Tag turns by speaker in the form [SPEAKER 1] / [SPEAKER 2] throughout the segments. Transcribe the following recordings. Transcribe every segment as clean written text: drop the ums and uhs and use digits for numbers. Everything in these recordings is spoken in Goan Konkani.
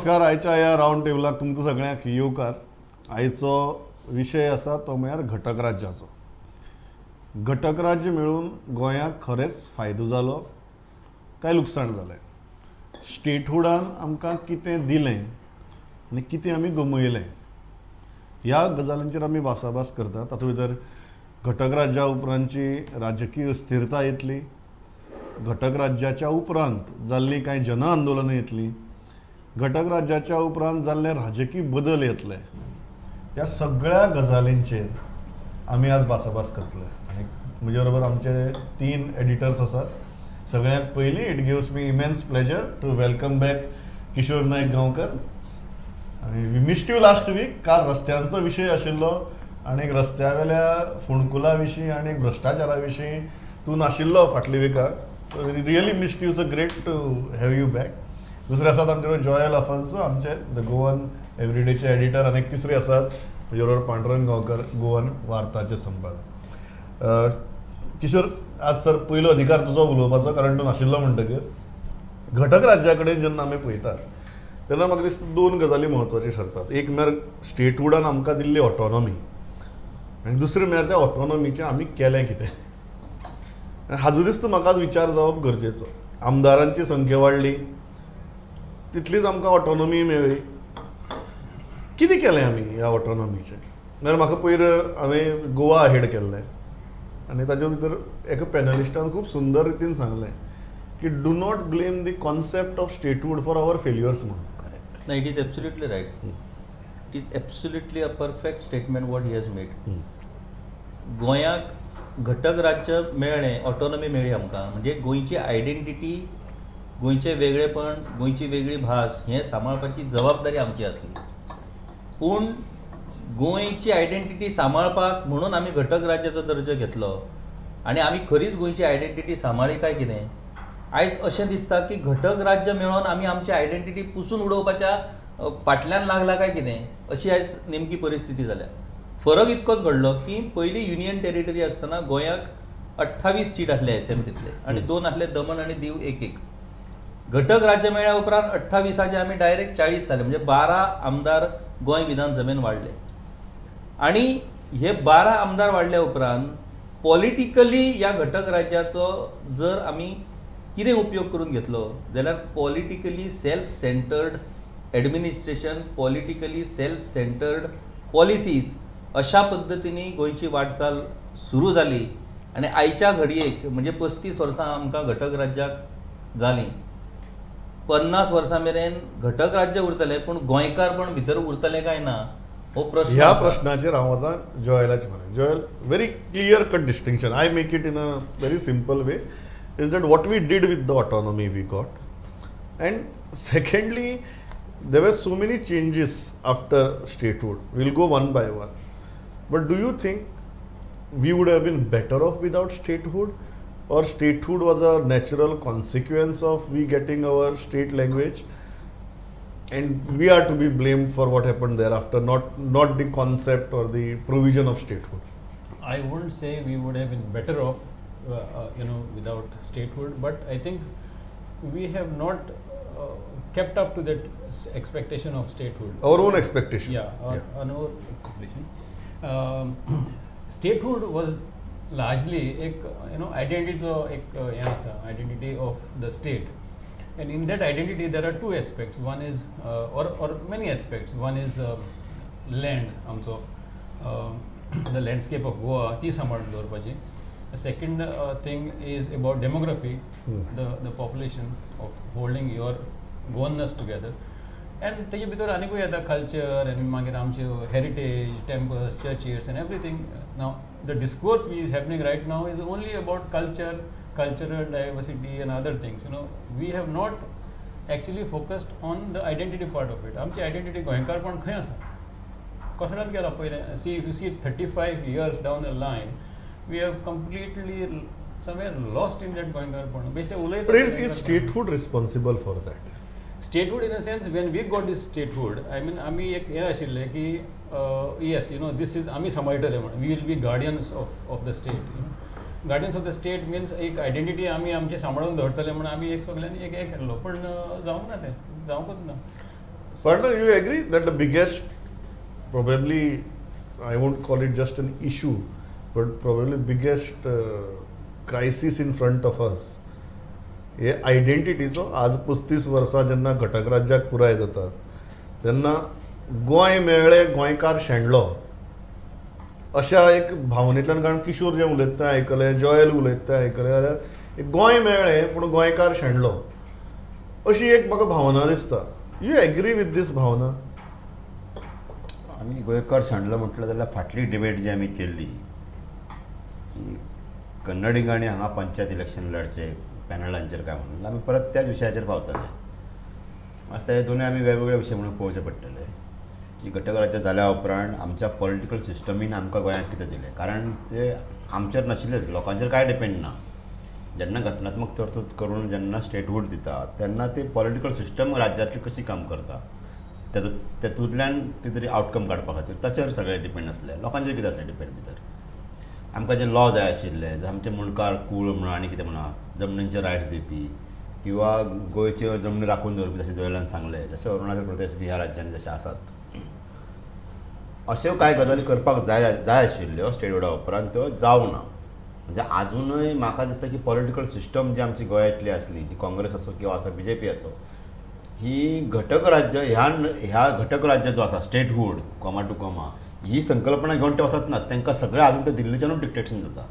[SPEAKER 1] नमस्कार. आयच्या ह्या रावंड टेबलाक तुमकां सगळ्यांक येवकार. आयचो विशय आसा तो म्हळ्यार घटक राज्याचो. घटक राज्य मेळून गोंयाक खरेंच फायदो जालो काय लुकसाण जालें? स्टेटहुडान आमकां कितें दिलें आनी कितें आमी गमयलें ह्या गजालींचेर आमी भासाभास करतात. तातूंत भितर घटक राज्या उपरांतची राजकीय अस्थिरता येतली, घटक राज्याच्या उपरांत जाल्लीं कांय जन आंदोलनां येतलीं, घटक राज्याच्या उपरांत जाल्ले राजकीय बदल येतले. ह्या सगळ्या गजालींचेर आमी आज भासाभास करतले आनी म्हजे बरोबर आमचे तीन एडिटर्स आसात. सगळ्यांत पयलीं it gives me immense pleasure to welcome back Kishor Naik Gaonkar. आनी we missed you last week. काल रस्त्यांचो विशय आशिल्लो आनी रस्त्या वेल्या फोंडकुला विशीं आनी भ्रश्टाचारा विशीं तूं नाशिल्लो फाटल्या विकाक. Really missed you. So great to have you back. दुसरे आसात आमचे जॉयल अफान्सो, आमचे the Goan एवरीडेचे एडिटर, आनी एक तिसरे आसात म्हजे बरोबर पांडुरंग गांवकर, गोवन वार्ताचे संपादक. किशोर, आज सर पयलो अधिकार तुजो उलोवपाचो, कारण तूं नाशिल्लो म्हणटकीर. घटक राज्या कडेन जेन्ना आमी पळयतात तेन्ना म्हाका दिसता दोन गजाली म्हत्वाच्यो ठरतात. एक म्हळ्यार स्टेटहुडान आमकां दिल्ली ऑटोनॉमी आनी दुसरें म्हळ्यार त्या ऑटोनॉमीचें आमी केलें कितें. हाजो दिसता म्हाका आज विचार जावप गरजेचो. आमदारांची संख्या वाडली तितलीच आमकां ऑटोनॉमी मेळ्ळी. कितें केलें आमी ह्या ऑटोनॉमीचें? म्हळ्यार म्हाका पयर हांवें गोवा हेड केल्लें आनी ताजे भितर एका पॅनलिस्टान खूब सुंदर रितीन सांगलें की do not blame the concept of statehood for our failures म्हणून.
[SPEAKER 2] करेक्ट. ना, it is absolutely right. It is absolutely a perfect statement what he has made. गोंयाक घटक राज्य मेळ्ळें, ऑटोनॉमी मेळ्ळी आमकां, म्हणजे गोंयची आयडेंटिटी, गोंयचें वेगळेपण, गोंयची वेगळी भास हें सांबाळपाची जबाबदारी आमची आसली. पूण गोंयची आयडेंटिटी सांबाळपाक म्हणून आमी घटक राज्याचो दर्जो घेतलो आनी आमी खरीच गोंयची आयडेंटिटी सांबाळ्ळी काय कितें? आयज अशें दिसता की घटक राज्य मेळोवन आमी आमची आयडेंटिटी पुसून उडोवपाच्या फाटल्यान लागला काय कितें, अशी आयज नेमकी परिस्थिती जाल्या. फरक इतकोच घडलो की पयलीं युनियन टेरिटरी आसतना गोंयाक 28 सीट आसले एसेंब्लींतले आनी 2 आसले दमन आनी दीव, एक एक. घटक राज्य मेळ्ळ्या उपरांत 28 आमी डायरेक्ट 40 जाले, म्हणजे 12 आमदार गोंय विधानसभेन वाडले. आनी हे 12 आमदार वाडल्या उपरांत पॉलिटिकली ह्या घटक राज्याचो जर आमी कितें उपयोग करून घेतलो जाल्यार politically self centred administration, politically self centred policies अशा पद्दतीन गोंयची वाटचाल सुरू जाली. आनी आयच्या घडयेक म्हणजे 35 वर्सां आमकां घटक राज्याक जालीं, 50 वर्सां मेरेन घटक राज्य उरतलें पूण गोंयकारपण भितर उरतलें काय ना हो प्रश्न.
[SPEAKER 1] ह्या प्रश्नाचेर हांव आतां जॉयलाचे म्हणून. Joel, very clear cut distinction, I make it in a very simple way, is that what we did with the autonomy we got, and secondly there were so many changes after statehood. We'll go one by one. But do you think we would have been better off without statehood, or statehood was a natural consequence of we getting our state language and we are to be blamed for what happened thereafter, not the concept or the provision of statehood?
[SPEAKER 3] I wouldn't say we would have been better off without statehood, but I think we have not kept up to that expectation of statehood.
[SPEAKER 1] Our own expectation.
[SPEAKER 3] Yeah, our own expectation. Statehood was largely ek, identity, so ek identity of the state, and in that identity there are two aspects. One is or many aspects. One is land, so the landscape of Goa, ती सांबाळून दवरपाची. The second thing is about demography, the population of holding your Goanness together. And तेजे भितर आनीकूय येता culture and मागीर आमचे heritage, temples, churches and everything. Now the discourse which is happening right now is only about culture, cultural diversity and other things. We have not actually focused on the identity part of it. आमची identity गोंयकारपण खंय आसा, कसरात गेला पयलें. See, if you see 35 years down the line, we have completely somewhere lost in that गोंयकारपण. Basically,
[SPEAKER 1] but is statehood responsible for that?
[SPEAKER 3] Statehood in a sense, when we got this statehood, I mean, आमी एक हें आशिल्लें की yes, this is आमी सांबाळटले म्हणून, we will be guardians of the state. Guardians of the state means एक आयडेंटिटी आमी आमची सांबाळून दवरतले म्हणून आमी एक सगळ्यांनी एक हे केल्लो, पण जावंक ना, तें जावंकूच ना.
[SPEAKER 1] But you agree that the biggest, probably I won't call it just an issue, but probably biggest crisis in front of us हे आयडेंटिटीचो. आज 35 वर्सां जेन्ना घटक राज्याक पुराय जातात तेन्ना गोंय मेळ्ळें गोंयकार शेणलो अशा एक भावनेंतल्यान, कारण किशोर जें उलयता तें आयकलें, जॉयल उलयता तें आयकलें, जाल्यार गोंय मेळ्ळें पूण गोंयकार शेणलो अशी एक म्हाका भावना दिसता. You agree with these भावना?
[SPEAKER 4] आमी गोंयकार शेणलो म्हटलं जाल्यार फाटली डिबेट जी आमी केल्ली की कन्नडिगांनी हांगा पंचायत इलेक्शन लढचे पॅनलांचेर काय म्हणून, आमी परत त्याच विशयाचेर पावतले. मातशें हे दोनूय आमी वेगवेगळे विशय म्हणून पळोवचे पडटले की घटक राज्य जाल्या उपरांत आमच्या पॉलिटिकल सिस्टमीन आमकां गोंयांत कितें दिलें, कारण ते आमचेर नाशिल्लेच, लोकांचेर कांय डिपेंड ना. जेन्ना घटनात्मक तरतूद करून जेन्ना स्टेटहूड दिता तेन्ना ते पॉलिटिकल सिस्टम राज्यांतली कशी काम करता तेजो तेतूंतल्यान कितें तरी आवटकम काडपा खातीर ताचेर सगळें डिपेंड आसलें, लोकांचेर कितें आसलें डिपेंड. भितर आमकां जे लॉ जाय आशिल्ले, आमचे मुंडकार कूळ म्हणून आनी कितें म्हणा जमनींचे रायट्स दिवपी किंवा गोंयच्यो जमनी राखून दवरपी, जशें जोयलान सांगलें, जशें अरुणाचल प्रदेश बी ह्या राज्यांनी जशें आसात, अश्यो कांय गजाली करपाक जाय जाय आशिल्ल्यो स्टेटहुडा उपरांत त्यो जावंक ना. म्हणजे आजुनूय म्हाका दिसता की पॉलिटिकल सिस्टम जी आमची गोंयांतली आसली, जी काँग्रेस आसो किंवा आतां बीजेपी आसो, ही घटक राज्य ह्या घटक राज्य जो आसा स्टेटहूड कॉमा टू कॉमा ही संकल्पना घेवन ते वचत नात, तांकां सगळें आजून ते दिल्लीच्यानूच डिक्टेशन जाता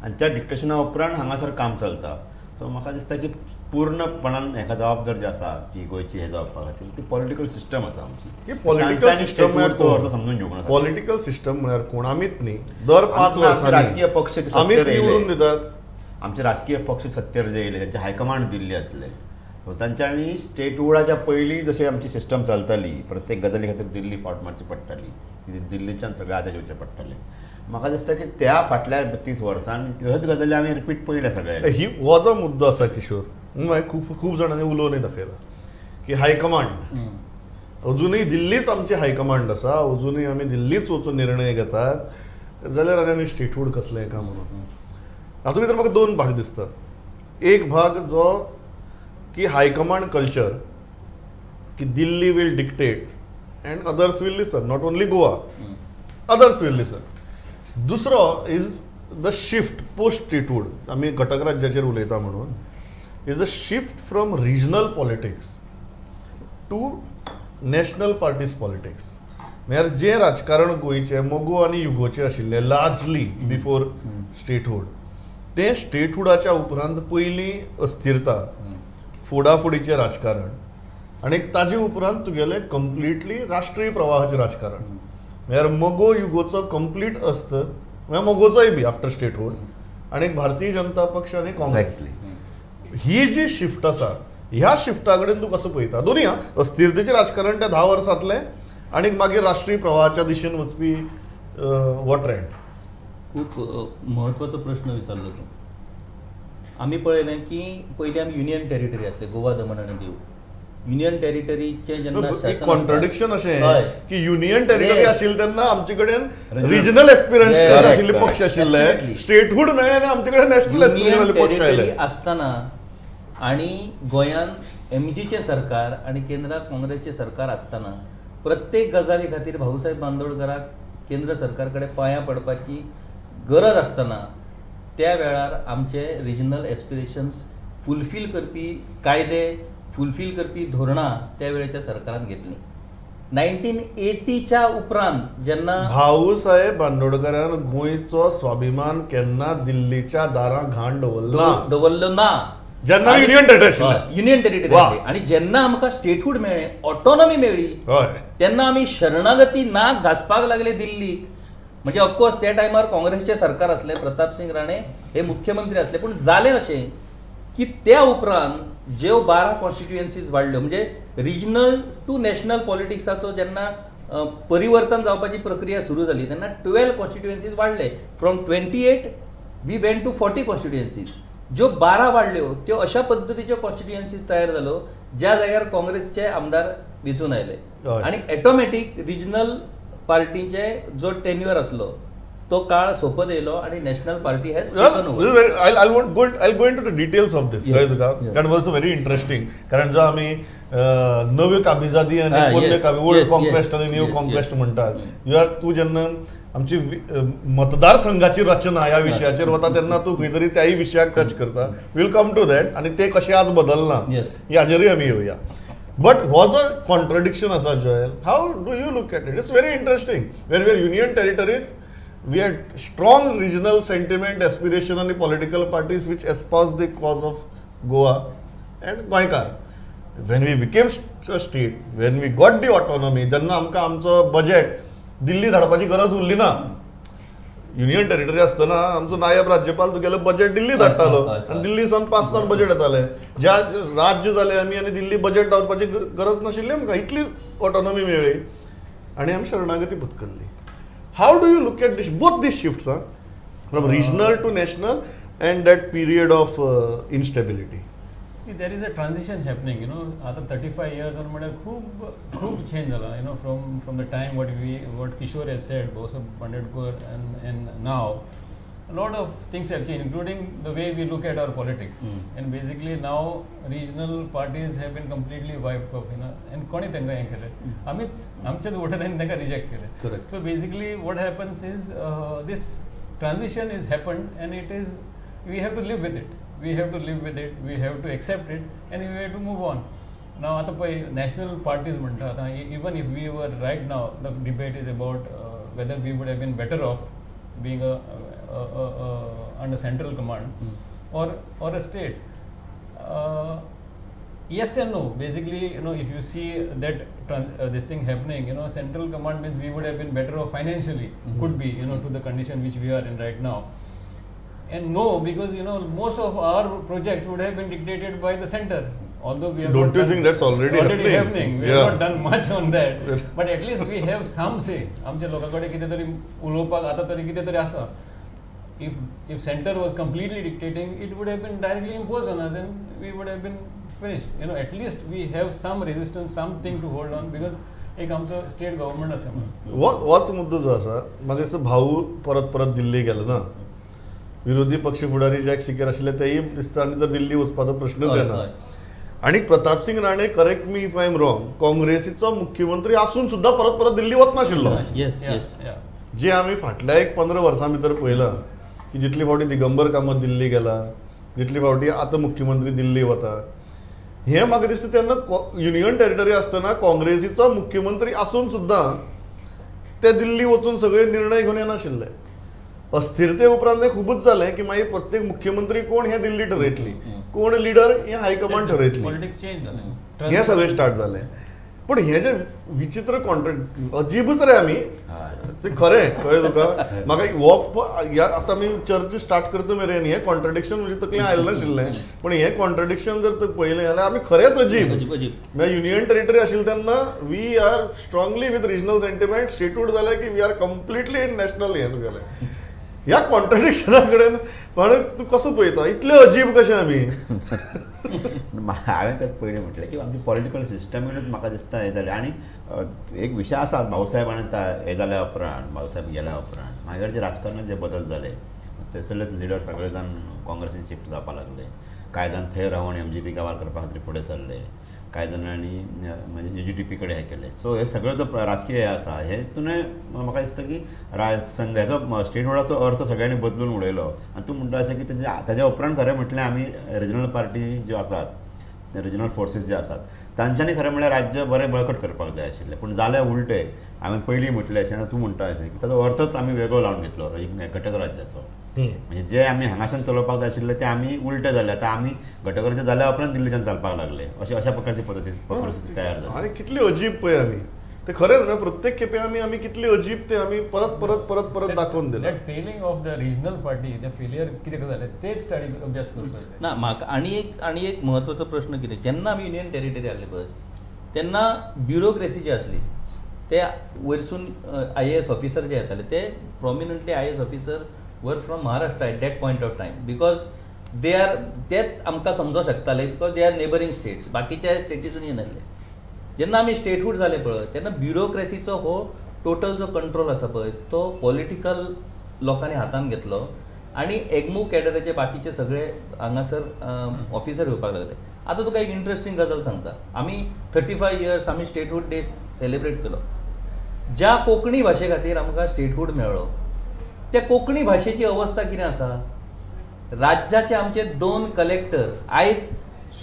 [SPEAKER 4] आनी त्या डिक्टेशना उपरांत हांगासर काम चलता. सो म्हाका दिसता की पूर्णपणान हेका जबाबदार जी आसा की गोंयची हे जावपा खातीर ती पॉलिटिकल सिस्टम आसा आमची.
[SPEAKER 1] पॉलिटिकल सिस्टम
[SPEAKER 4] अर्थ समजून घेवंक ना.
[SPEAKER 1] पॉलिटिकल सिस्टम म्हळ्यार कोण? आमीच न्ही, दर 5 वर्सांनी
[SPEAKER 4] राजकीय पक्ष
[SPEAKER 1] आमीच निवडून दितात.
[SPEAKER 4] आमचे राजकीय पक्ष सत्तेर जे येयले तांचे हायकमांड दिल्ली आसले, तांच्यांनी स्टेटहुडाच्या पयलीं जशें आमची सिस्टम चलताली प्रत्येक गजाली खातीर दिल्ली फावट मारची पडटाली, दिल्लीच्यान सगळे आदेश येवचे पडटाले. म्हाका दिसता की त्या फाटल्या 30 वर्सांनी ह्योच गजाली आमी रिपीट पळयल्या सगळ्या.
[SPEAKER 1] ही हो जो मुद्दो आसा किशोर, मागीर खूब खूब जाणांनी उलोवनय दाखयला की हायकमांड अजुनूय दिल्लीच आमची हायकमांड आसा, अजुनूय आमी दिल्लीच वचून निर्णय घेतात, जाल्यार आनी आमी स्टेटहूड कसलें काय म्हणून. हातूंत भितर म्हाका 2 भाग दिसतात. एक भाग जो की हायकमांड कल्चर की Delhi will dictate and others will listen, not only Goa, others will listen. दुसरो is the shift post statehood, आमी घटक राज्याचेर उलयता म्हणून, is the shift from regional politics to national parties politics. म्हळ्यार जें राजकारण गोंयचें मगो आनी युगोचें आशिल्लें लार्जली बिफोर स्टेटहूड, तें स्टेटहुडाच्या उपरांत पयलीं अस्थिरता, फोडाफोडीचें राजकारण आनी ताजे उपरांत तुगेलें कंप्लिटली राष्ट्रीय प्रवाहाचें राजकारण. म्हळ्यार मगो युगोचो कंप्लीट अस्त, म्हळ्यार मगोचोय बी आफ्टर स्टेटहूड, आनी भारतीय जनता पक्ष आनी काँग्रेस, ही जी शिफ्ट आसा ह्या शिफ्टा कडेन तूं कसो पळयता? दोनूय अस्थिरतेचें राजकारण त्या 10 वर्सांतलें आनी मागीर राष्ट्रीय प्रवाहाच्या दिशेन वचपी हो ट्रेंड.
[SPEAKER 2] खूब म्हत्वाचो प्रश्न विचारलो तूं. आमी पळयलें की पयलीं आमी युनियन टेरिटरी आसले, गोवा दमण आनी दीव. युनियन टेरिटरीचें जेन्ना
[SPEAKER 1] कॉन्ट्रडिक्शन अशें की युनियन टेरिटरी आशिल्ली तेन्ना आमचे कडेन रिजनल एस्पिरंट्स आशिल्ले पक्ष आशिल्ले, स्टेटहूड मेळ्ळें आनी आमचे कडेन नॅशनल एस्पिरंट्स पक्ष आयले
[SPEAKER 2] आसतना आनी गोंयांत एमजीचें सरकार आनी केंद्रांत काँग्रेसचें सरकार आसतना प्रत्येक गजाली खातीर भाऊसाहेब बांदोडकराक केंद्र सरकार कडेन पांयां पडपाची गरज आसतना त्या वेळार आमचे रिजनल एस्पिरेशन्स फुलफील करपी कायदे, फुलफील करपी धोरणां त्या वेळेच्या सरकारान घेतलीं. 1980च्या उपरांत जेन्ना
[SPEAKER 1] भाऊसाहेब बांदोडकरान गोंयचो स्वाभिमान केन्ना दिल्लीच्या दारां घाण दवरलो ना, जेन्ना युनियन टेरिटरी,
[SPEAKER 2] युनियन टेरिटरी आनी जेन्ना आमकां स्टेटहूड मेळ्ळें, ऑटोनॉमी मेळ्ळी, तेन्ना आमी शरणागती नाक घांसपाक लागले दिल्लीक. म्हणजे ऑफकोर्स त्या टायमार काँग्रेसचें सरकार आसलें, प्रतापसिंग राणे हे मुख्यमंत्री आसले, पूण जालें अशें की त्या उपरांत ज्यो 12 कॉन्स्टिट्युएन्सीज वाडल्यो, म्हणजे रिजनल टू नॅशनल पॉलिटिक्साचो जेन्ना परिवर्तन जावपाची प्रक्रिया सुरू जाली तेन्ना 12 constituencies वाडले. From 28 we went to 40 constituencies. ज्यो 12 वाडल्यो त्यो अशा पद्दतीच्यो कॉन्स्टिट्युएन्सीज तयार जाल्यो ज्या जाग्यार काँग्रेसचे आमदार वेंचून आयले आनी ऑटोमॅटीक रिजनल पार्टीचे जो टेन्युअर आसलो तो काळ सोंपत येयलो आनी national party has taken over.
[SPEAKER 1] I go into the details of this, कारण वॉज व्हेरी इंटरेस्टिंग. कारण जो आमी नव्यो काबिजादी आनी पोरण्यो काबी, ओल्ड कॉन्क्वेस्ट आनी न्यू कॉन्क्वेस्ट म्हणटात, you are तूं जेन्ना आमची मतदारसंघाची रचना ह्या विशयाचेर वता तेन्ना तूं खंय तरी त्याय विशयाक टच करता. Will come to that आनी ते कशें आज बदलना हाजेरूय आमी येवया. बट हो जो कॉन्ट्रडिक्शन आसा Joel, how do you look at it? It's very interesting. Where we are union territories, we had strong regional sentiment, aspiration and political parties which espoused the cause of Goa and Goikar. When we became a state, when we got the autonomy, जेन्ना आमकां आमचो बजेट दिल्ली धाडपाची गरज उरली ना. युनियन टेरिटरी आसतना आमचो नायब राज्यपाल तुगेलो बजेट दिल्ली धाडटालो आनी दिल्ली सावन पास जावन बजेट येतालें. ज्या राज्य जालें आमी आनी दिल्ली बजेट दवरपाची गरज नाशिल्ली आमकां, इतली ऑटोनॉमी मेळ्ळी आनी आमी शरणागती पत्करली. How do you look at this, both these shifts, huh? From regional to national and that period of instability?
[SPEAKER 3] See, there is a transition happening, you know. After 35 years, खूब change जाला, you know, from the time what Kishore has said, Bhau Bandodkar, and now, a lot of things have changed, including the way we look at our politics. And basically now, regional parties have been completely wiped off, you know. And कोणी तेंका हें केलें, आमीच आमचेच वोटरांनी तेंका रिजेक्ट केलें.
[SPEAKER 2] Correct.
[SPEAKER 3] So basically what happens is this transition is happened and it is, we have to live with it. We have to live with it, we have to accept it, and we have to move on. Now, आतां पळय national parties म्हणटा, आतां even if we were right now, the debate is about whether we would have been better off being a under central command or a state. Yes and no. Basically, you know, if you see that this thing happening, you know, central command means we would have been better off financially, could be, you know, to the condition which we are in right now. And no, because, you know, most of our projects would have been dictated by the center. Although we have
[SPEAKER 1] don't you think that's already
[SPEAKER 3] happening? We have not done much on that, but at least we have some say. आमच्या लोकां कडेन कितें तरी उलोवपाक आतां तरी कितें तरी आसा. If center was completely dictating, it would have been directly imposed on us and we would have been finished. You know, at least we have some resistance, something to hold on, because एक आमचो स्टेट गव्हर्नमेंट आसा म्हणून.
[SPEAKER 1] होच मुद्दो जो आसा, म्हाका दिसता भाऊ परत परत दिल्ली गेलो ना, विरोधी पक्ष फुडारी जॅक सिकेर आशिल्ले तेय दिसता आनी जर दिल्ली वचपाचो प्रश्नच येना. आनी Pratap Singh Rane, correct me if I am wrong, काँग्रेसीचो मुख्यमंत्री आसून सुद्दां परत परत दिल्ली वचनाशिल्लो.
[SPEAKER 2] येस येस.
[SPEAKER 1] जे आमी फाटल्या एक 15 वर्सां भितर पळयलां की जितली फावटी दिगंबर कामत दिल्ली गेला, जितली फावटी आतां मुख्यमंत्री दिल्ली वता, हें म्हाका दिसता तेन्ना युनियन टेरिटरी आसतना काँग्रेसीचो मुख्यमंत्री आसून सुद्दां ते दिल्ली वचून सगळे निर्णय घेवन येनाशिल्ले. अस्थिरते उपरांत हें खुबूच जालें की मागीर प्रत्येक मुख्यमंत्री कोण हें दिल्ली ठरयतली, कोण लिडर हें हायकमांड ठरयतली, हें सगळें स्टार्ट जालें. पण हें जें विचित्र कॉन्ट्रॅक्ट अजीबच रे आमी, ते खरें कळ्ळें तुका. म्हाका हो आतां आमी चर्च स्टार्ट करता मेरेन हें कॉन्ट्रडिक्शन म्हणजे तकलें आयलें नाशिल्लें, पण हें कॉन्ट्रडिक्शन जर तुका पळयलें जाल्यार आमी खरेंच अजीब. म्हळ्यार युनियन टेरिटरी आशिल्लें तेन्ना we are strongly with regional sentiment, statehood जालें की we are completely in national. हें तुगेलें ह्या कॉन्ट्रडिक्शना कडेन पण तूं कसो पळयता, इतले अजीब कशें आमी?
[SPEAKER 4] हांवें तेच पयलीं म्हटलें की आमची पॉलिटिकल सिस्टमीनूच म्हाका दिसता हें जालें. आनी एक विशय आसा, भाऊसाहेबान हें जाल्या उपरांत, भाऊसाहेब गेल्या उपरांत मागीर जे राजकारणात जे बदल जाले, थंयसरलेच लिडर सगळे जाण काँग्रेसीन शिफ्ट जावपाक लागले, कांय जाण थंय रावन एमजीपी गांवार करपा खातीर फुडें सरले, कांय जाणांनी म्हणजे UGTP कडेन हें केलें. सो हे सगळें जो राजकीय हें आसा हेतूनय म्हाका दिसता की संघाचो स्टेटहुडाचो अर्थ सगळ्यांनी बदलून उडयलो. आनी तूं म्हणटा अशें की ताज्या उपरांत खरें म्हटल्यार आमी रिजनल पार्टी ज्यो आसात, रिजनल फोर्सीस जे आसात तांच्यांनी खरें म्हळ्यार राज्य बरें बळकट करपाक जाय आशिल्लें. पूण जालें उलटें, हांवें पयलीं म्हटलें अशें आनी तूं म्हणटा अशें की ताजो अर्थच आमी वेगळो लावन घेतलो घटक राज्याचो. म्हणजे जे आमी हांगाच्यान चलोवपाक जाय आशिल्लें तें आमी उलटें जालें. आतां आमी घटक राज्य जाल्या उपरांत दिल्लीच्यान चलपाक लागले, अशें अशा प्रकारची परिस्थिती तयार जाली.
[SPEAKER 1] आनी कितली अजीब पळय आमी, ते खरें न्हय, प्रत्येक खेपे आमी आमी कितली अजीब ते आमी परत परत परत परत दाखोवन दिलें.
[SPEAKER 3] That failing of the regional party, the failure कितें जालें तेच स्टडी अभ्यास करपाक.
[SPEAKER 2] ना म्हाका आनी एक म्हत्वाचो प्रश्न कितें, जेन्ना आमी युनियन टेरिटरी आसली पळय तेन्ना ब्युरोक्रेसी जी आसली ते वयरसून IAS officer जे येताले ते prominently IAS officer were from Maharashtra at that point of time, because they are तेच आमकां समजो शकताले, because they are neighbouring states, बाकीच्या स्टेटीसून येनासले. जेन्ना आमी स्टेटहूड जाले पळय तेन्ना ब्युरोक्रेसीचो हो टोटल जो कंट्रोल आसा पळय तो पॉलिटिकल लोकांनी हातान घेतलो आनी एगमू कॅडराचे बाकीचे सगळे हांगासर ऑफिसर येवपाक लागले. आतां तुका एक इंट्रस्टींग गजाल सांगता. आमी 35 इयर्स आमी स्टेटहूड डे सेलिब्रेट केलो. ज्या कोंकणी भाशे खातीर आमकां स्टेटहूड मेळ्ळो त्या कोंकणी भाशेची अवस्था कितें आसा? राज्याचे आमचे 2 कलेक्टर आयज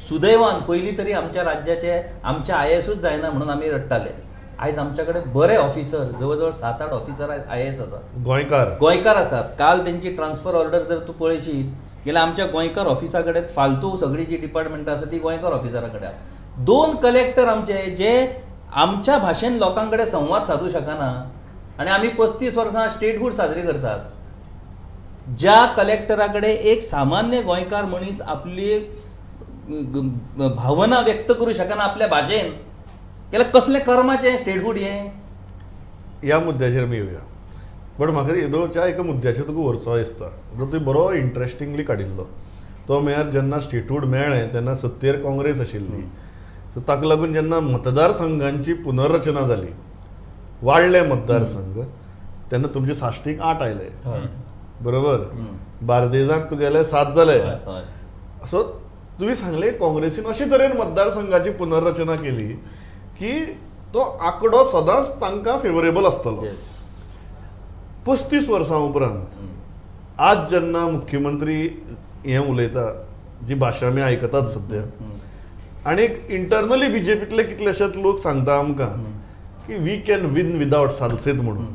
[SPEAKER 2] सुदैवान पयलीं तरी आमच्या राज्याचे आमच्या आय.ए.एसूच जायना म्हणून आमी रडटाले. आयज आमच्या कडेन बरे ऑफिसर जवळ जवळ 7-8 ऑफिसर आय.ए.एस आसात, गोंयकार आसात. काल तेंची ट्रान्सफर ऑर्डर जर तूं पळयशीत जाल्यार आमच्या गोंयकार ऑफिसा कडेन फालतू सगळी जी डिपार्टमेंटां आसा ती गोंयकार ऑफिसरा कडेन. 2 कलेक्टर आमचे जे आमच्या भाशेन लोकां कडेन संवाद सादूं शकना आनी आमी 35 वर्सां स्टेटहूड साजरी करतात. ज्या कलेक्टरा कडेन एक सामान्य गोंयकार मनीस आपली भावना व्यक्त करूं शकना आपल्या भाशेन, जाल्यार कसलें कर्माचें स्टेटहूड हें?
[SPEAKER 1] ह्या मुद्द्याचेर आमी येवया, बट म्हाका येदोळच्या एका मुद्द्याचेर तुका व्हरचो दिसता जो तुवें बरो इंट्रस्टिंगली काडिल्लो. तो म्हळ्यार जेन्ना स्टेटहूड मेळ्ळें तेन्ना सत्तेर काँग्रेस आशिल्ली. सो ताका लागून जेन्ना मतदारसंघांची पुनर्रचना जाली, वाडले मतदारसंघ, तेन्ना तुमचे साश्टीक 8 आयले, बरोबर, बार्देजाक तुगेले 7 जाले. सो तुवें सांगलें काँग्रेसीन अशे तरेन मतदारसंघाची पुनर्रचना केली की तो आंकडो सदांच तांकां फेवरेबल आसतलो. 35 वर्सां उपरांत आज जेन्ना मुख्यमंत्री हें उलयता, जी भाशा आमी आयकतात सद्या, आनी इंटरनली बीजेपींतले कितलेशेच लोक सांगता आमकां की we can win without Salcete म्हणून,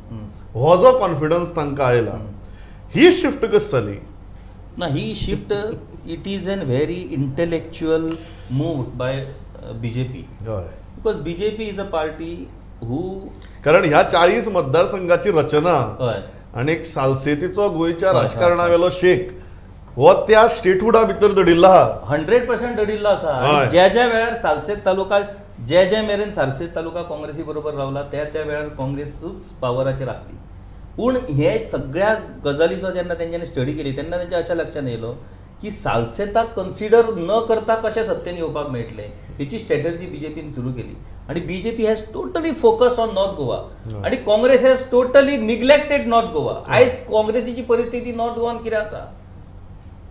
[SPEAKER 1] हो जो कॉन्फिडन्स तांकां आयला, ही शिफ्ट कशी जाली?
[SPEAKER 2] ना, ही shift it is an very intellectual move by BJP. Because BJP is a party who,
[SPEAKER 1] कारण ह्या 40 मतदारसंघाची रचना आनी एक सालसेतीचो गोंयच्या राजकारणावेलो शेक हो त्या स्टेटहुडा भितर दडिल्लो आहा,
[SPEAKER 2] 100% दडिल्लो आसा. ज्या ज्या वेळार सालसेत तालुका, ज्या ज्या मेरेन सालसेत तालुका काँग्रेसी बरोबर रावला त्या त्या वेळार काँग्रेसूच पावराचेर आसली. पूण हे सगळ्या गजालीचो जेन्ना तेंच्यांनी स्टडी केली तेन्ना तेंच्या अशें लक्षांत येयलो की सालसेताक कन्सिडर न करता कशें सत्तेन येवपाक मेळटलें हेची स्ट्रॅटर्जी बीजेपीन सुरू केली. आनी BJP has totally focused on North Goa आनी Congress has totally neglected North Goa. आयज काँग्रेसीची परिस्थिती नॉर्थ गोवान कितें आसा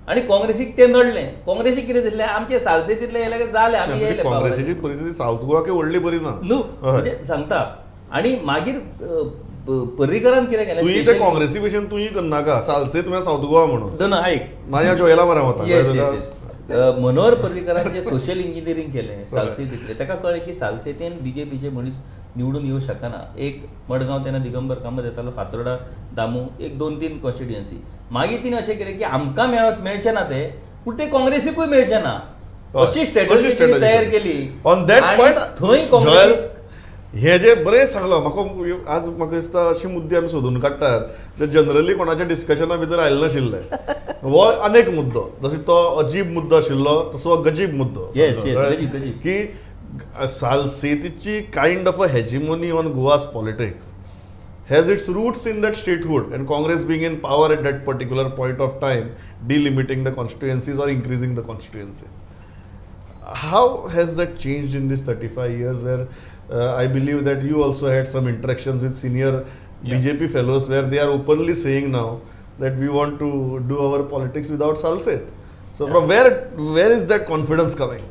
[SPEAKER 2] आनी काँग्रेसीक तें नडलें. काँग्रेसीक कितें दिसलें आमचे सालसेतींतले येयले जालें आमी येयले.
[SPEAKER 1] काँग्रेसीची परिस्थिती सावथ गोवा व्हडली बरी ना
[SPEAKER 2] न्हू म्हणजे सांगता. आनी मागीर पर्रीकरान कितें केलें,
[SPEAKER 1] तुवें काँग्रेसी भशेन तुवें करनाका सालसेत म्हळ्यार सावथ गोवा म्हणून
[SPEAKER 2] आयक
[SPEAKER 1] मागीर जोयला मरे वता.
[SPEAKER 2] येस येस, मनोहर पर्रीकरान जे सोशल इंजिनियरींग केलें सालसेतींतलें, ताका कळ्ळें की सालसेतीन बीजेपीचे मनीस निवडून येवं शकना. एक मडगांव तेन्ना दिगंबर कामत येतालो, फातोर्डा दामू, एक 2-3 कॉन्स्टिट्युएन्सी. मागीर तिणें अशें केलें की आमकां मेळचें ना तें, पूण तें काँग्रेसीकूय मेळचें ना अशी स्ट्रॅटजी तिणें तयार केली.
[SPEAKER 1] ऑन that point
[SPEAKER 2] थंय काँग्रेस
[SPEAKER 1] हे जे बरें सांगलो म्हाका आज, म्हाका दिसता अशी मुद्दे आमी सोदून काडटात जे जनरली कोणाच्या डिस्कशना भितर आयले नाशिल्ले. हो अनेक मुद्दो, जसो तो अजीब मुद्दो आशिल्लो तसो हो गजीब मुद्दो की सालसेतीची kind of a hegemony on Goa's politics has its roots in that statehood and Congress being in power at that particular point of time, delimiting the constituencies or increasing the constituencies. How has that changed in this 35 years where I believe that you also had some interactions with senior BJP fellows where they are openly saying now that we want to do our politics without Salcete. So from where is that confidence coming?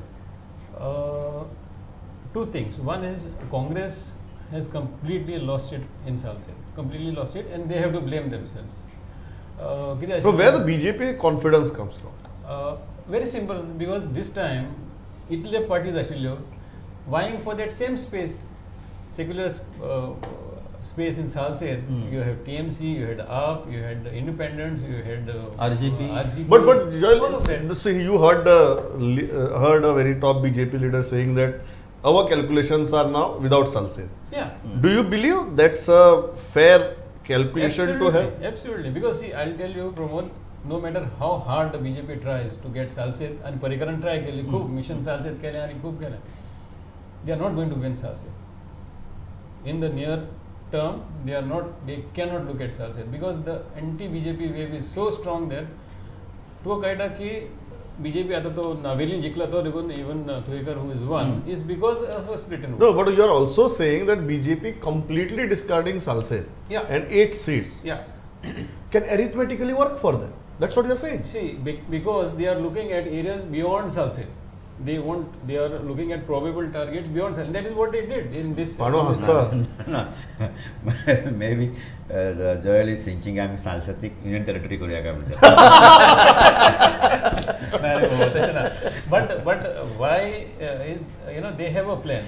[SPEAKER 3] Two things. One is Congress has completely lost it in Salcete, completely lost it, and they have to blame themselves.
[SPEAKER 1] From where the BJP confidence comes from?
[SPEAKER 3] Very simple, because this time इतले parties आशिल्ल्यो vying for that same space, secular space in Salcete. You have TMC, you had AAP, you had Independents, you had
[SPEAKER 2] RGP.
[SPEAKER 3] RGP.
[SPEAKER 1] But Joel, so you heard heard a very top BJP leader saying that our calculations are now without Salcete.
[SPEAKER 3] Yeah.
[SPEAKER 1] Do you believe that's a fair calculation?
[SPEAKER 3] Absolutely,
[SPEAKER 1] to have?
[SPEAKER 3] Absolutely. Because see, I'll tell you, Pramod, no matter how hard the BJP tries to get Salcete, and Parrikaran try केली, खूब mission Salcete केलें आनी खूब केलें, they are not going to win Salcete. In the near term, they cannot look at Salcete because the anti-BJP wave is so strong there. तुका कळटा की BJP आता तो नावेली जिखला तो देखून even Tuyenkar who is won is because of a split in vote.
[SPEAKER 1] No, but you are also saying that BJP completely discarding Salcete and 8 seats.
[SPEAKER 3] Yeah.
[SPEAKER 1] can arithmetically work for them. That's what you are saying.
[SPEAKER 3] See, because they are looking at areas beyond Salcete. They are looking at probable targets beyond Salcete. That is what they did in this.
[SPEAKER 1] Pano hasta.
[SPEAKER 4] Maybe Joel is thinking I'm Salcete Union Territory करूया काय म्हणतात.
[SPEAKER 3] But why is, you know, they have a plan.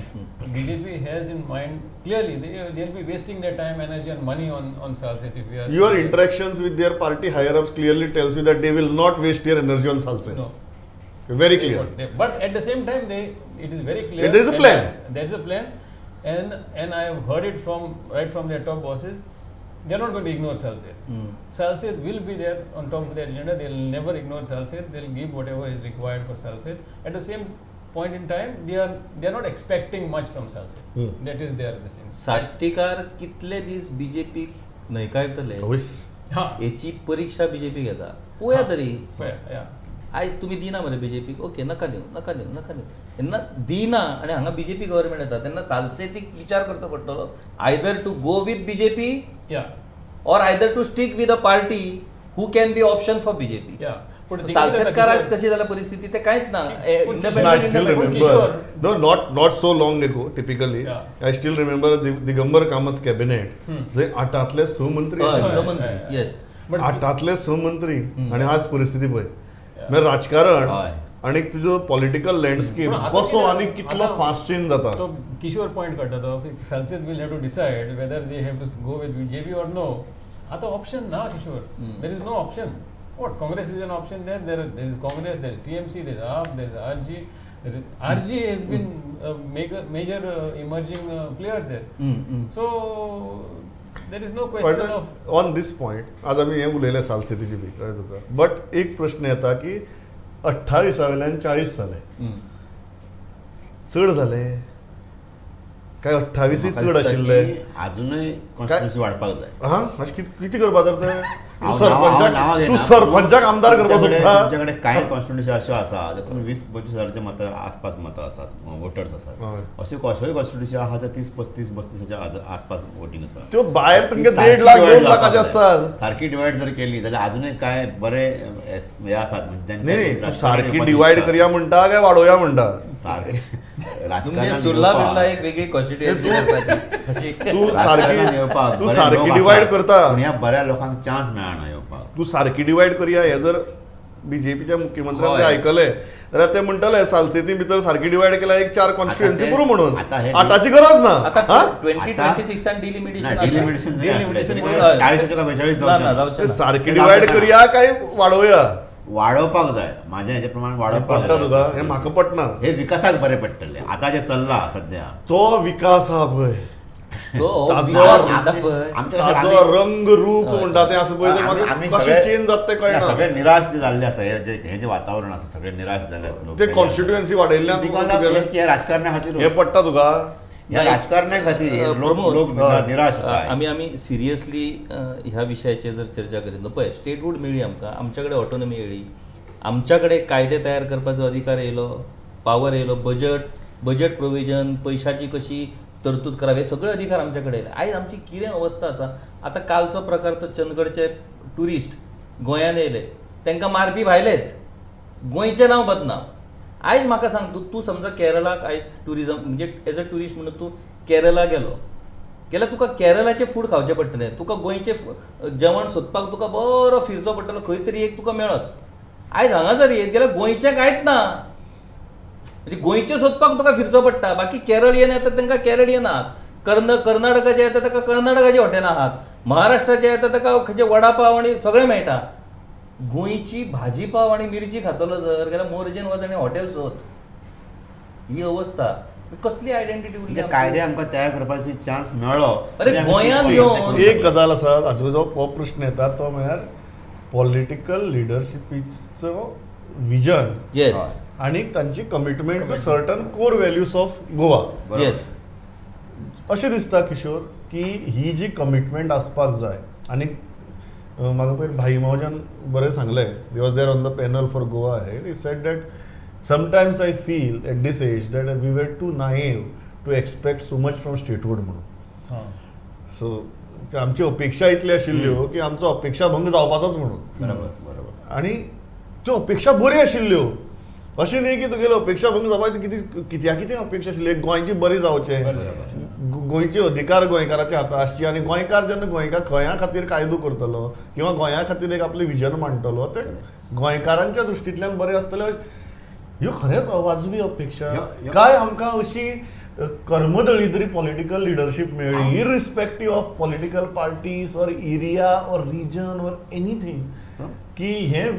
[SPEAKER 3] BJP has in mind clearly they'll be wasting their time, energy and money on Salcete if we are.
[SPEAKER 1] Your interactions with their party higher ups clearly tells you that they will not waste their energy on Salcete.
[SPEAKER 3] No.
[SPEAKER 1] Very clear.
[SPEAKER 3] But at the same time, it is very clear.
[SPEAKER 1] There is a plan.
[SPEAKER 3] There is a plan, and I have heard it from right from their top bosses. They are not going to ignore Salcete. Salcete will be there on top of their agenda. They will never ignore Salcete. They will give whatever is required for Salcete. At the same point in time, they are not expecting much from Salcete. That is their this thing.
[SPEAKER 2] Sashtikar कितले दीस बीजेपी न्हयकारतले हेची परीक्षा बीजेपी घेता. पोया तरी. आयज तुमी दिना मरे बीजेपीक, ओके नका दिवं नका दिवं नका दिवं तेन्ना दिना आनी हांगा बीजेपी गव्हर्मेंट येता तेन्ना सालसेतीक विचार करचो पडटलो, either to go with BJP or either to stick with a party who can be option for BJP. सालसेतकार आयज कशी जाल्या परिस्थिती ते कांयच ना.
[SPEAKER 1] No, not so long ago typically I still remember Digambar Kamat cabinet जंय आठांतले 6 मंत्री,
[SPEAKER 2] 6 मंत्री, येस,
[SPEAKER 1] आठांतले 6 मंत्री आनी आज परिस्थिती पळय. राजकारण आणि तुझो पॉलिटिकल लँडस्केप कसो आणि कितलो फास्ट चेंज जाता.
[SPEAKER 3] तो किशोर पॉइंट काडटा तो Salcete will have to decide whether they have to go with BJP or no. आतां ऑप्शन ना Kishore, there is no option. What Congress is an option there? There is Congress, there is TMC, there is AAP, there is RG. RG has been a major emerging player there. So there is no question of
[SPEAKER 1] on this point. आज आमी हें उलयलें सालसेतीची बी कळ्ळें तुका, बट एक प्रश्न येता की 28 वयल्यान 40 जाले, चड जाले काय 28 चड आशिल्ले?
[SPEAKER 4] अजूनय कॉन्स्टिट्युएन्सी वाडपाक जाय.
[SPEAKER 1] हां, मातशें कितें करपा तर तें? तूं सरपंचाक आमदार करपाक सोदता.
[SPEAKER 4] तुमच्याकडे कांय कॉन्स्टिट्युएन्सी अश्यो आसा तातूंत 20-25 हजाराचे मतां आसपास मतां आसात, वोटर्स आसात. अश्यो अश्योय कॉन्स्टिट्युएन्सी आहा त्या 30-35 32 आसपास वोटींग आसा.
[SPEAKER 1] त्यो भायर तुमगे 1.5 लाख 2 लाखाचे आसतात.
[SPEAKER 4] सारकी डिवायड जर केली जाल्यार अजूनय कांय बरे हे आसात.
[SPEAKER 1] न्ही, तूं सारकी डिवायड करया म्हणटा काय वाडोवया म्हणटा?
[SPEAKER 4] सारकें
[SPEAKER 2] सुर्ला बिर्ला एक वेगळी कॉन्स्टिट्युएन्सी करपाची.
[SPEAKER 1] तूं सारकी डिवायड करता,
[SPEAKER 4] ह्या बऱ्या लोकांक चान्स मेळना येवपाक.
[SPEAKER 1] तूं सारकी डिवायड करया हे जर बीजेपीच्या मुख्यमंत्र्यांनी आयकलें जाल्यार ते म्हणटले सालसेती भितर सारकी डिवायड केल्या एक 4 कॉन्स्टिट्युएन्सी पुरो म्हणून, 8ची गरज ना.
[SPEAKER 2] आतां 2026 डिलिमिटेशन
[SPEAKER 1] सारकी डिवायड करया काय वाडोवया?
[SPEAKER 4] वाडोवपाक जाय. म्हाज्या हेजे प्रमाण वाडोवपाक
[SPEAKER 1] पडटा तुका हें? म्हाका पडना.
[SPEAKER 4] हे विकासाक बरें पडटलें. आतां जें चल्लां सद्या
[SPEAKER 1] तो विकास आहा पळय, ताजो रंग रूप म्हणटा तें आसा पळय, तें कशें चेंज जाता तें कळना.
[SPEAKER 4] सगळे निराश जाल्ले आसा, हें जें वातावरण आसा सगळे निराश जाले.
[SPEAKER 1] ते कॉन्स्टिट्युएन्सी वाडयल्ल्यान
[SPEAKER 4] राजकारण्या खातीर
[SPEAKER 1] हें पडटा तुका,
[SPEAKER 4] ह्या राजकारण्या खातीर लोक निराश आसा.
[SPEAKER 2] आमी सिरियसली ह्या विशयाचेर जर चर्चा करीत न्हू पळय, स्टेटहूड मेळ्ळी आमकां, आमच्या कडेन ऑटोनॉमी येयली, आमच्या कडेन कायदे तयार करपाचो अधिकार येयलो, पावर येयलो, बजेट प्रोविजन, पयशाची कशी तरतूद करप, हे सगळे अधिकार आमच्या कडेन येयले. आयज आमची कितें अवस्था आसा? आतां कालचो प्रकार तो चंदगडचे ट्युरिस्ट गोंयांत येयले, तांकां मारपी भायलेच, गोंयचें नांव बदनाम. आयज म्हाका सांग, तूं समजा केरळाक आयज ट्युरिजम म्हणजे एज अ ट्युरिस्ट म्हणून तूं केरळा गेलो गेल्यार तुका केरळाचें फूड खावचें पडटलें, तुका गोंयचें जेवण सोदपाक तुका बरो फिरचो पडटलो, खंय तरी एक तुका मेळत. आयज हांगा जर येत गेल्यार गोंयचें कांयच ना, म्हणजे गोंयचें सोदपाक तुका फिरचो पडटा. बाकी केरळ येन येता तांकां केरळ येनात, कर्नाटकाचें येता ताका कर्नाटकाचीं हॉटेलां आहात, महाराष्ट्राचें येता ताका खंयचे वडापाव आनी सगळें मेळटा. गोंयची भाजी पाव आनी मिरची खातलो जर जाल्यार मोरजेन वच आनी हॉटेल सोद. ही अवस्था कसली आयडेंटिटी उरली?
[SPEAKER 4] कायदे आमकां तयार करपाची चान्स मेळ्ळो.
[SPEAKER 2] अरे गोंयांत येवन
[SPEAKER 1] एक गजाल आसा, हाजो जो हो प्रश्न येता तो म्हळ्यार पॉलिटिकल लिडरशिपीचो विजन,
[SPEAKER 2] येस,
[SPEAKER 1] आनी तांची commitment to certain core values of Goa.
[SPEAKER 2] Yes,
[SPEAKER 1] अशें दिसता किशोर की ही जी कमिटमेंट आसपाक जाय. आनी म्हाका पयर भाई मावजान बरें सांगलें, he was there on the panel for Goa. He said that sometimes I feel at this age that we were too naive to expect so much from statehood म्हणून. सो आमची अपेक्षा इतली आशिल्ल्यो की आमचो अपेक्षा भंग जावपाचोच म्हणून.
[SPEAKER 4] बरोबर बरोबर.
[SPEAKER 1] आनी त्यो अपेक्षा बऱ्यो आशिल्ल्यो, अशें न्ही की तुगेल्यो अपेक्षा भंग जावपाक कितें कित्या कितें अपेक्षा आशिल्ली. गोंयची बरी जावचें, गोंयचे अधिकार गोंयकाराच्या हाता आसची आनी गोंयकार जेन्ना गोंयकार गोंया खातीर कायदो करतलो किंवा गोंया खातीर एक आपलें विजन मांडटलो तें गोंयकारांच्या दृश्टींतल्यान बरें आसतलें. ह्यो खरेंच अवाजवी अपेक्षा. काय आमकां अशी कर्मदळिद्री पॉलिटिकल लिडरशीप मेळ्ळी irrespective of political parties or area or region or anything की हें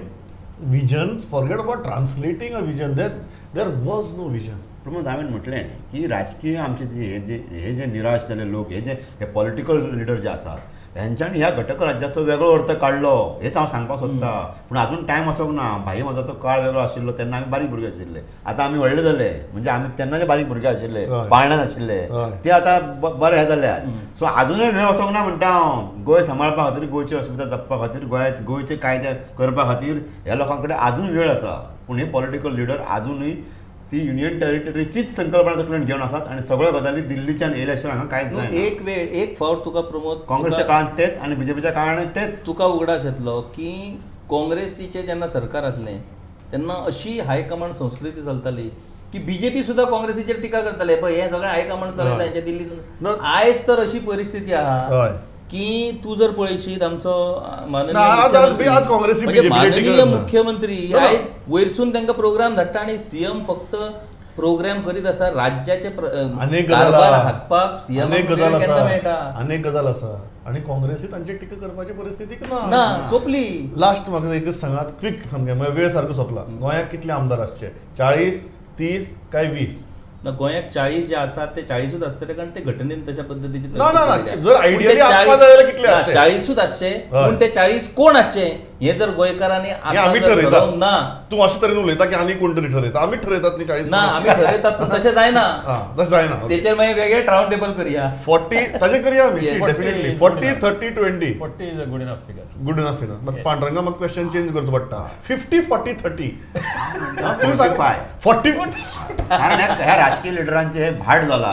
[SPEAKER 1] vision, forget about translating a vision, there was no vision.
[SPEAKER 4] Pramod, हांवें म्हटलें की राजकीय आमचे जे हे जे निराश जाल्ले लोक, हे जे हे पॉलिटिकल लिडर जे आसात हेंच्यांनी ह्या घटक राज्याचो वेगळो अर्थ काडलो हेच हांव सांगपाक सोदता. पूण अजून टायम वचोंक ना. भाई म्हजो काळ वेगळो आशिल्लो तेन्ना आमी बारीक भुरगे आशिल्ले, आतां आमी व्हडले जाले, म्हणजे आमी तेन्ना जे बारीक भुरगे आशिल्ले पाळण्यान आशिल्ले ते आतां बरे हे जाल्यात. सो आजुनूय वेळ वचोंक ना म्हणटा हांव. गोंय सांबाळपा खातीर, गोंयची अस्मिता जपपा खातीर, गोंयचे कायदे करपा खातीर ह्या लोकां कडेन आजून वेळ आसा. पूण हे पॉलिटिकल लिडर आजुनूय ती युनियन टेरिटरीचीच संकल्पना तकलेन घेवन आसात आनी सगळ्यो गजाली दिल्लीच्यान येयल्या शिवाय हांगा कांयच जायना.
[SPEAKER 2] एक वेळ एक फावट तुका प्रमोद,
[SPEAKER 4] काँग्रेसच्या काळान तेच आनी बीजेपीच्या काळान तेच.
[SPEAKER 2] तुका उगडास येतलो की काँग्रेसीचें जेन्ना सरकार आसलें तेन्ना अशी हायकमांड संस्कृती चलताली की बीजेपी सुद्दां काँग्रेसीचेर टिका करताले, पळय हें सगळें हायकमांड चलयता हेंच्या दिल्लीसून. आयज तर अशी परिस्थिती आहा की तूं जर पळयशीत आमचो माननीय माननीय मुख्यमंत्री आयज वयरसून तांकां प्रोग्राम धाडटा आनी सीएम फक्त प्रोग्राम करीत आसा राज्याचे कारभार हाकपाक सीएम केन्ना मेळटा.
[SPEAKER 1] अनेक गजाल आसा आनी काँग्रेसी तांची टिका करपाची परिस्थिती ना,
[SPEAKER 2] सोंपली.
[SPEAKER 1] लास्ट म्हाका एकच सांगात क्विक, सामकें वेळ सारको सोंपला. गोंयाक कितले आमदार आसचे? 40, 30 काय 20?
[SPEAKER 2] ना, गोंयाक 40 जे आसात ते 40ूच आसतले, कारण ते घटनेन तशा पद्दतीचे 40ूच आसचे. पूण ते 40 कोण आसचे हे जर गोंयकारांनी
[SPEAKER 1] आमी ठरयतात ना. तूं अशे तरेन उलयता की आनी कोण तरी ठरयता, आमी ठरयतात न्ही 40
[SPEAKER 2] ना, आमी ठरयतात पूण तशें जायना,
[SPEAKER 1] तशें जायना.
[SPEAKER 2] तेचेर मागीर वेगळे रावंड टेबल करया.
[SPEAKER 1] 40 ताजेर करया आमी definitely. 40, 30, 20.
[SPEAKER 3] 40 is a good enough figure.
[SPEAKER 1] Good enough figure. मात पांडुरंगा म्हाका क्वेश्चन चेंज करचो पडटा. 50, 40, 30. 40.
[SPEAKER 4] कारण ह्या राजकीय लिडरांचे हे भाट जाला,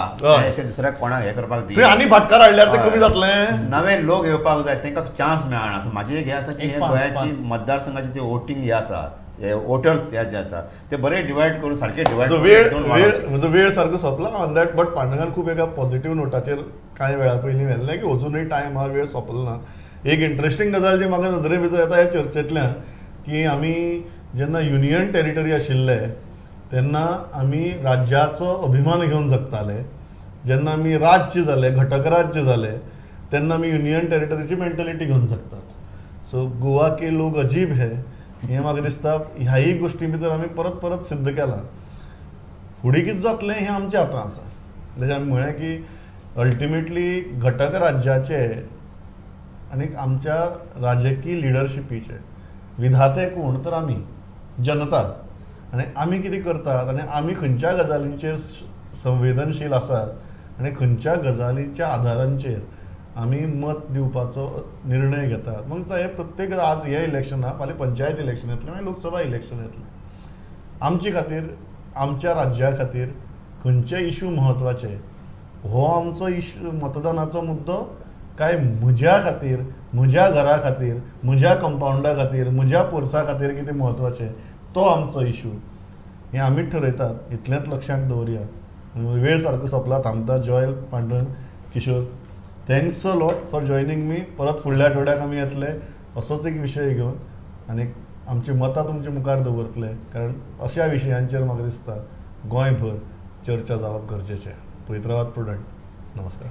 [SPEAKER 4] ते दुसऱ्या कोणाक हे करपाक
[SPEAKER 1] दी आनी भाटकार हाडल्यार ते कमी जातले.
[SPEAKER 4] नवे लोक येवपाक जाय, तांकां चान्स मेळना. सो म्हाजें एक हें आसा की गोंयाची मतदारसंघाची ते वोटींग हे आसा, वोटर्स हे जे आसा ते बरे डिवायड करून सारके डिवायड.
[SPEAKER 1] वेळ वेळ सारको सोंपला ऑन that. But पांडुरंगान खूब एका पॉझिटिव्ह नोटाचेर कांय वेळा पयलीं व्हेल्लें की अजुनूय टायम आहा, वेळ सोंपलो ना. एक इंट्रस्टींग गजाल जी म्हाका नदरे भितर येता ह्या चर्चेंतल्यान की आमी जेन्ना युनियन टेरिटरी आशिल्ले तेन्ना आमी राज्याचो अभिमान घेवन जगताले. जेन्ना आमी राज्य जाले, घटक राज्य जाले, तेन्ना आमी युनियन टेरिटरीची मेंटलिटी घेवन जगतात. सो गोवा के लोग अजीब हे, हें म्हाका दिसता ह्याय गोश्टी भितर आमी परत परत सिद्ध केलां. फुडें कितें जातलें हें आमच्या हातांत आसा. जशें आमी म्हळें की अल्टिमेटली घटक राज्याचे आनी आमच्या राजकीय लिडरशिपीचे विधाते कोण तर आमी जनता. आनी आमी कितें करतात आनी आमी खंयच्या गजालींचेर संवेदनशील आसात आनी खंयच्या गजालींच्या आधारांचेर आमी मत दिवपाचो निर्णय घेतात. मग हे प्रत्येक आज हे इलेक्शन आहा, फाल्यां पंचायत इलेक्शन येतलें, मागीर लोकसभा इलेक्शन येतलें. आमचे खातीर, आमच्या राज्या खातीर खंयचे इशू म्हत्वाचे, हो आमचो इशू मतदानाचो मुद्दो काय म्हज्या खातीर, म्हज्या घरा खातीर, म्हज्या कंपावंडा खातीर, म्हज्या पोरसा खातीर कितें म्हत्वाचें तो आमचो इशू, हें आमी ठरयतात. इतलेंच लक्षांत दवरया. वेळ सारको सोंपला, थांबता. Joel, Pandurang, Kishore, thanks a lot for joining me. परत फुडल्या आठवड्याक आमी येतले असोच एक विशय घेवन आनी आमची मतां तुमच्या मुखार दवरतले, कारण अशा विशयांचेर म्हाका दिसता गोंयभर चर्चा जावप गरजेचें. पळयत रावात प्रुडंट. नमस्कार.